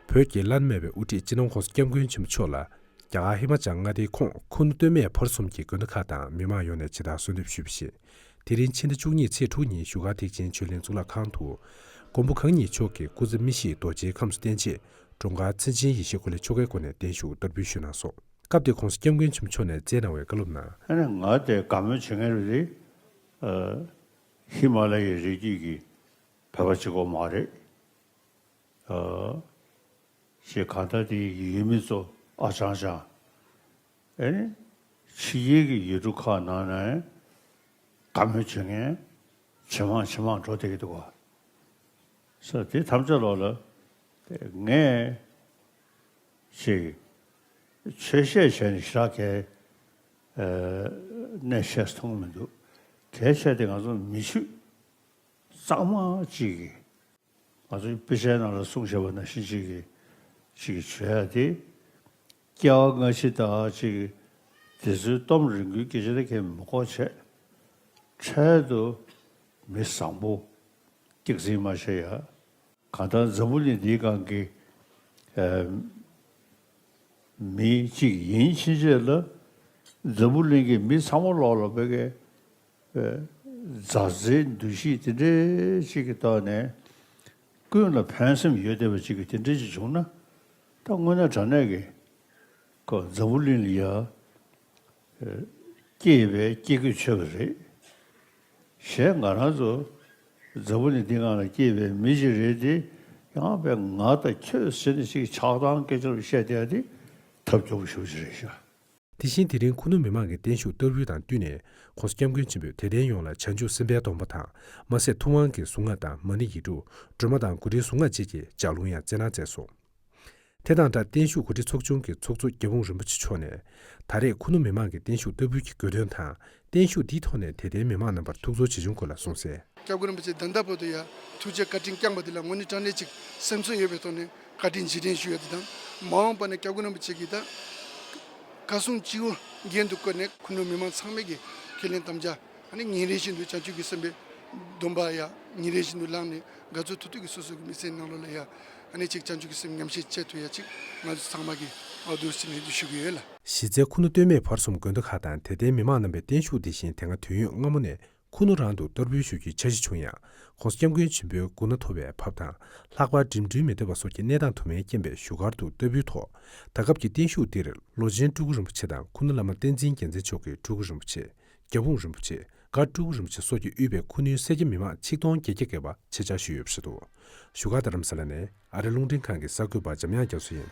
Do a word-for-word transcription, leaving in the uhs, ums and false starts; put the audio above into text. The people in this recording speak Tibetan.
བོད་ཀྱི་བླ་ན་མེད་པའི་དབུ་ཁྲིད་སྤྱི་ནོར་༸གོང་ས་༸སྐྱབས་མགོན་ཆེན་པོ་མཆོག་ལ། རྒྱ་གར་ཧི་མ་ཅལ་མངའ་སྡེའི་ཁོངས་ཁུ་ནུ་སྟོད་སྨད་བར་གསུམ་གྱི་དགོན་སྡེ་ཁག་དང་མི་མང་ཡོངས་ནས་ཇི་ལྟར་གསོལ་འདེབས་ཞུས་པ་བཞིན། དེ་རིང་ཕྱི་ཟླ་བཅུ་གཉིས་ཚེས་དྲུག་ཉིན་བཞུགས་སྒར་ཐེག་ཆེན་ཆོས་གླིང་གཙུག་ལག་ཁང་དུ། མགོན་པོ་གང་ཉིད་མཆོག་གི་སྐུ་ཚེ་མི་ཤིགས་རྡོ་རྗེའི་ཁམས་སུ་བརྟན་ཆེད་འཁྲུངས་སྐར་མཚན་ཅན་ཡེ་ཤེས་འཁོར་ལོའི་ཆོ་གའི་སྒོ་ནས་བརྟན་བཞུགས་བསྟར་འབུལ་ཞུས་གནང་སོང་། སྐབས་དེར་༸གོང་ས་༸སྐྱབས་མགོན་ཆེན་པོ་མཆོག་ནས་བསྩལ་གནང་བའི་བཀའ་སློབ་ནང་། ཨ་ནི་ང་དེ་དགའ་མོས་བྱེད་མཁན་རེད་དེ། ཨ། ཧི་མ་ལ་ཡའི་རི་རྒྱུད་ཀྱི་བོད་པ་གཅིག་པོ་མ་རེད། ཨ། ཞེས་གང་ལྟར་དེ་ཡི་ཡུལ་མི་ཚོ་ཨ་ཅང་ཅང་། ཨེ་ནི། ཕྱི་རྒྱལ་གྱི་ཡུལ་གྲུ་ཁག་ནང་ནས་དགའ་མོས་བྱེད་མཁན་ཇེ་མང་ཇེ་མང་འགྲོ་བསྡད་ཀྱི་འདུག་ག་ས་དེ་ཐམས་ཅད་ལོག་ལ་ངས་ཅིག་ཆོས་བཤད་བྱས་ནས་ཞེ་དྲག་གལ་ཨ་གནད་ཆེ་མཐོང་གི་མི་འདུག་གལ་ཆེ་དེ་ང་ཚོ་མི་ཆོས་གཙང་མ་གཅིག་གིས། ང་ཚོའི་དཔེ་ཆའི་ནང་ལ་གསུངས་བཞག་པ་ནང་བཞིན་ཅིག་གིས་ཅིག་བྱོས་ཡ་དེ། སྐྱེ་བ་སྔ་ཕྱི་དང་ཅིག་དེ་ཚོའི་གཏམ་རིང་པོའི་སྐད་ཆ་དེ་གས་མི་གོ་བྱས། འཕྲལ་དུ་མི་བཟང་པོ་སྐྱག་རྫུན་མ་བཤད་ཡ། གང་ལྟར་འཛམ་བུ་གླིང་འདིའི་སྒང་གི་ཨ་མི་གཅིག་ཡིན་ཕྱིན་ཆད་ལ། འཛམ་བུ་གླིང་གི་མི་ཚང་མ་ལོག་ལ་བོད་ཀྱི་མཛའ་བརྩེའི་འདུ་ཤེས་དེ་འདྲའི་ཅིག་གི་ཐོག་ནས་ཀུན་ལ་ཕན་སེམས་ཡོད་བསྡད་པ་ཅིག་གི་དེ་འདྲའི་ཅིག་བྱུང་ན། ད་དངོས་གནས་དྲང་གནས་ཀྱི་ཁོ་འཛམ་བུ་གླིང་ལ་ཡ་སྐྱེས་པའི་སྐྱེ་དགུས་ཆོད་པ་རེད། གཞན་ང་རང་ཚོ་འཛམ་བུ་གླིང་འདི་སྒང་ལ་སྐྱེས་པའི་མི་ཞིག་རེད་དེ། ཡང་བས་ང་དང་ཁྱོད་ཟེར་ནས་ཅིག་ཆགས་སྡང་སྐད་ཆ་བཤད་བསྡད་ཡ་དེ་ཐབས་སྐྱོ་པོ་ཞེ་པོ་ཅིག་རེད་ཤག་དེ་བཞིན་དེ་རིང་ཁུ་ནུ་མི་མང་གི་བརྟན་བཞུགས་བསྟར་འབུལ་དང་བསྟུན་ནས། ༸གོང་ས་༸སྐྱབས་མགོན་ཆེན་པོས་དད་ལྡན་ཡོངས་ལ་བྱང་ཆུབ་སེམས་དཔའི་སྡོམ་པ་དང་། མ་ཟད་ཐུབ་དབང་གི་གཟུངས་སྔགས་དང་མ་ཎི་ཡིག་དྲུག་སྒྲོལ་མ་དང་གུ་རུའི་གཟུངས་སྔགས་བཅས་ཀྱི་ལྗགས་ལུང་ཡང་སྩལ་གནང་མཛད་སོང་། དེ་དང་སྦྲགས་བརྟན་བཞུགས་གོ་སྒྲིག་ཚོགས་ཆུང་གི་ཚོགས་གཙོ་རྒྱལ་འབུམ་རིན་པོ་ཆེ་མཆོག་ནས། ད་རེས་ཁུ་ནུ་མི་མང་གི་བརྟན་བཞུགས་བསྟར་འབུལ་གྱི་དགོས་དོན་དང་། བརྟན་བཞུགས་འདིའི་ཐོག་ནས་དད་ལྡན་མི་མང་རྣམ་པར་ཐུགས་ཚོར་ཇི་བྱུང་སྐོར་ལ་གསུངས་གསལ། སྐྱབས་མགོན་རིན་པོ་ཆེ་ད་ལྟ་བར་དུ་ཡ་ཐུགས་རྗེ་བཀའ་དྲིན་བསྐྱངས་པ་འདི་ལ་དངོས་གནས་དྲང་གནས་ཅིག་སེམས་ཚོར་ཡོད་པའི་ཐོག་ནས་བཀའ་དྲིན་རྗེས་དྲན་ཞུ་ཡ་འདི་དང་། མ་འོངས་པ་ན་སྐྱབས་མགོན་རིན་པོ་ཆེ་གིས་ད་བཀའ་གསུང་སྤྱི་བོ་རྒྱན་དུ་བཀོད་ནས་ཁུ་ནུ་མི་མང་ཚང་མས་ཀྱི་ཁས་ལེན་དམ་བཅའ། ཨ་ནི་ཉིན་རེ་བཞིན་དུ་བྱང་ཆུབ་ཀྱི་སེམས་དཔའི་སྡོམ་པ་ཡ་ཉིན་རེ་བཞིན་དུ་བླངས་ནས། དགའ་ཚོར་ཐུབ་ཐུབ་ཀྱི་སོ་སོ་གི་མི་ཚེའི་ནང་ལོགས་ལ་ཡ་ཨ་ནི་ཅིག་བྱང་ཆུབ་ཀྱི་སེམས་ཉམས་བཞེས་བྱེད་ཐུབ་ཡ་ཅིག་ང་ཚོ་ཚང་མ་གིས་འོ་འདུག་སེ་ནས་འདུ་ཞུ་གི་ཡོད་ལ། གཞི་རྩའི་ཁུ་ནུ་སྟོད་སྨད་བར་གསུམ་དགོན་སྡེ་ཁག་དང་དད་ལྡན་མི་མང་རྣམ་པའི་བརྟན་བཞུགས་འདི་བཞིན་དེ་སྔ་དུས་ཡུན་སྔ་མོ་ནས་ཁུ་ནུ་རང་དུ་བསྟར་འབུལ་ཞུ་རྒྱུའི་འཆར་གཞི་བྱུང་ཡང་། ༸གོང་ས་༸སྐྱབས་མགོན་ཆེན་པོའི་སྐུ་ན་མཐོ་བའི་བབས་དང་། ལྷག་པར་འགྲིམ་འགྲུལ་མི་བདེ་བ་སོགས་ཀྱི་གནས་སྟངས་དུ་མའི་རྐྱེན་པས་བཞུགས་སྒར་དུ་བསྟར་འབུལ་ཐོག་ད་སྐབས་ཀྱི་བརྟན་བཞུགས་འདིར་བློ་ཆེན་སྤྲུལ་སྐུ་རིན་པོ་ཆེ་དང་ཁུ་ནུ་བླ་མ་བསྟན་འཛིན་རྒྱལ་མཚན་མཆོག་གི་སྤྲུལ་སྐུ་རིན་པོ་ཆེ། རྒྱལ་འབུམ་རིན་པོ་ཆེ། སྒར་སྤྲུལ་སྐུ་རིན་པོ་ཆེ་སོགས་ཀྱིས་དབུས་པའི་ཁུ་ནུའི་སེར་སྐྱ་མི་མང་ཆིག་སྟོང་བརྒྱད་བརྒྱ་བརྒལ་བ་ཆེད་བཅར་ཞུས་ཡོད་པ་རེད་འདུག་བཞུགས་སྒར་རྡ་རམ་ས་ལ་ནས་ཨ་རི་རླུང་འཕྲིན་ཁང་གི་གསར་འགོད་པ་འཇམ་དབྱངས་རྒྱ་མཚོ་ཡིན།